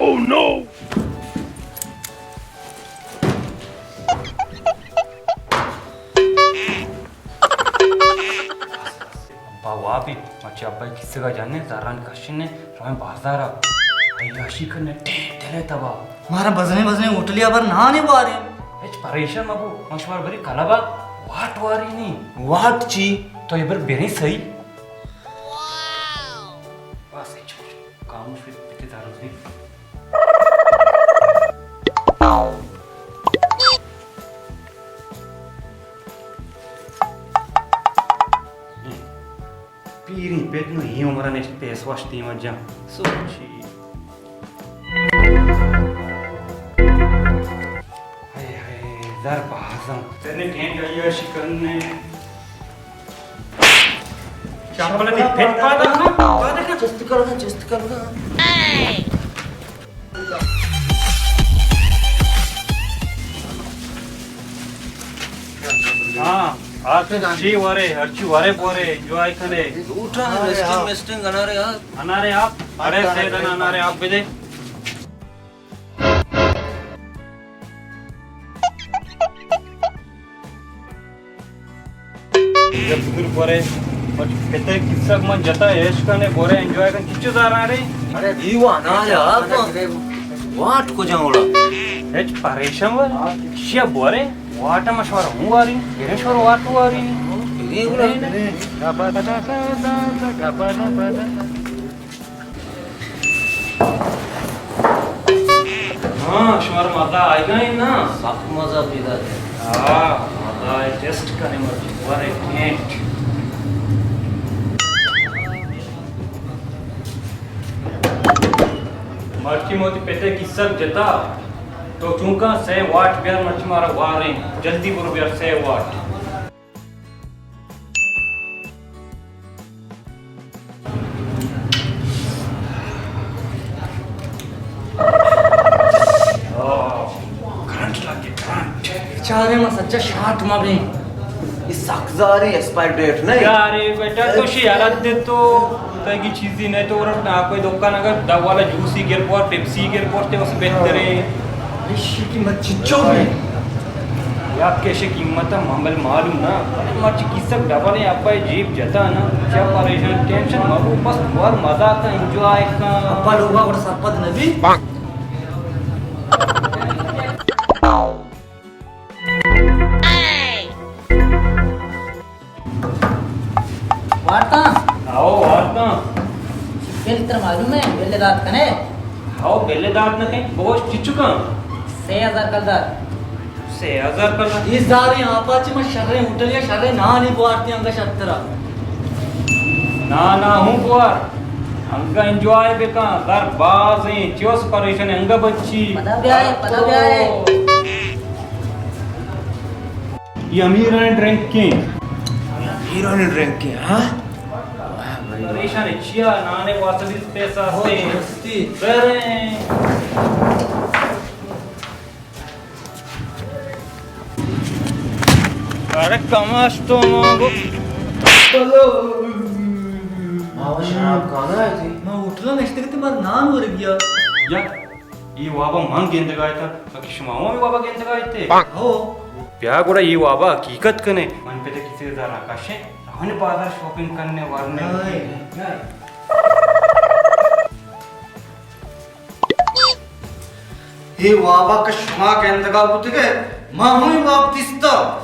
Oh no! ابا وابی، مرچی ابا کسگا جننے، زران کشنے، رویں بازارا۔ عیاشی کرنے، ٹین ٹنے تبا۔ مارا بزنے بزنے ہوٹلیا بر نانے بارے۔ ہچ پریشان مبو، من شمار بری کلبا واٹ واری نی۔ واٹ چی؟ تو یہ بر بریں صحیح۔ بس ہچ کچھ۔ خاموش بی، پتے دارو دی۔ پیریں پت نوں اے عمرا نشت پیس وش دیما جاں۔ سوچی۔ ہائے ہائے، زر بازاں۔ تنے ٹینٹ عیاشی کرنے۔ چاپل دی پت پادا نا، پادا نا۔ چست کر نا، چست کر نا۔ ہاں، آ تو چی ورے، ہرچی ورے بورے، انجوائے کنے۔ لوٹا، ویسٹنگ، ویسٹنگ، انارے آپ۔ انارے آپ، اڑے سیدن انارے آپ بدے۔ جب بزرگ بورے، پتے کسک من جتا عیش کنے، بورے انجوائے کن، چچو زارا رے۔ اڑے دیو انارے آپ، واٹ کجا اڑا؟ ہچ پریشان ور، شیا بورے، واٹ مشورہ ہوں واری، گرے شور واٹ واری۔ ہاں، شمار مزہ آئیگا ہے نا؟ سخت مزہ پیدا ہے۔ ہاں، مزہ آئے، ٹیسٹ کنے مرچی، ورے ٹینٹ۔ مرچی موتی پتے کسک جتا، تو چونکا سے واٹ بیار مرچی مارا واریں، جلدی برو بیار سے واٹ۔ کرنٹ لگے، کرنٹ۔ بیچارے ما سچا شاٹ ما بیں۔ یہ سخت زاری ایکسپائر ڈیٹ نہیں۔ یارے بیٹا تو شی حالت دے تو تگی چیزی نہیں تو اور نا کوئی دکان اگر دو والا جوسی گر پور، پیپسی گر پور تے اس بہتر ہے۔ ایشی قیمت چچو ہے؟ یا کیشے قیمت ہے، ہمل معلوم نا۔ مرچی کسک ڈبل ہے، ابا جیب جتا نا۔ کیا پریشان، ٹینشن مبو، بس ور مزہ کا، انجوائے کا۔ ابا لوگا اور سرپد نبی۔ وارتاں؟ آؤ، وارتاں۔ بل تر معلوم ہے، بل دات کنے؟ آؤ، بل دات نہ کنے، بگوش چچکاں؟ سے ہزار کلدار۔ سے ہزار کلدار؟ یہ زاریں آپا چی من شریں ہوٹل یا شریں نانی بوارتی انگا شترا۔ نا، نا، ہوں بوار۔ انگا انجوائے بکاں، در بازیں، چیوس پریشان انگا بچی۔ پدا بیائے، پدا بیائے۔ یہ امیرانی ڈرنک ہیں۔ امیرانی ڈرنک ہیں، ہاں؟ پریشان چیا؟ نانے واسطے پیسہ ہستے۔ ہستی۔ بریں۔ ارے کماش تو مانگو۔ ما وہ شراب کانا ہے تھی۔ ما ہوٹل نشتے کہ تمہار نان ہو رہی گیا۔ یا۔ اے وابا من گندگا اتاں، بلکہ شما ہوں ہمے وابا گندگا اتے؟ ہو۔ بیا گڑا اے وابا حقیقت کنے۔ من پدا کسے زرا کشے، رونے بازار شاپنگ کرنے ورنے۔ ہائے۔ اے وابا کہ شما گندگا بوتگے، ما ہوں واب دیستا۔